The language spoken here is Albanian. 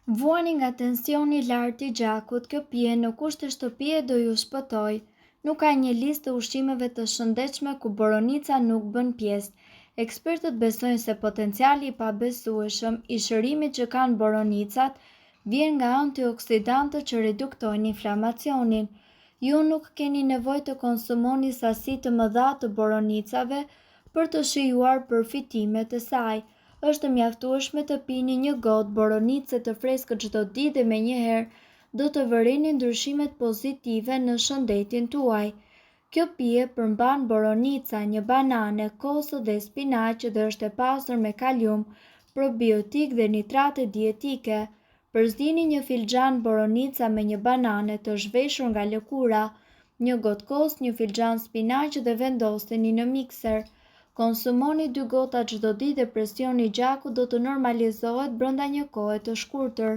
Vuani nga tensioni i lartë i gjakut, kjo pije në kushte shtëpie do ju shpëtojë. Nuk ka një listë të ushqimeve të shëndetshme ku boronica nuk bën pjesë. Ekspertët besojnë se potenciali i pabesueshëm i shërimit që kanë boronicat vjen nga antioksidantët që reduktojnë inflamacionin. Ju nuk keni nevojë të konsumoni sasi të mëdha të boronicave për të shijuar përfitimet e saj. Është e mjaftueshme të pini një gotë boronice të freskët çdo ditë dhe menjëherë do të vëreni ndryshimet pozitive në shëndetin tuaj. Kjo pije përmban boronica, një banane, kos dhe spinaq dhe është e pasur me kalium, probiotikë dhe nitrate dietike. Përzini një filxhan boronica me një banane të zhveshur nga lëkura, një gotë kos, një filxhan spinaq dhe vendoseni në mikser. Konsumoni dy gota çdo ditë dhe presioni i gjakut do të normalizohet brenda një kohe të shkurtër.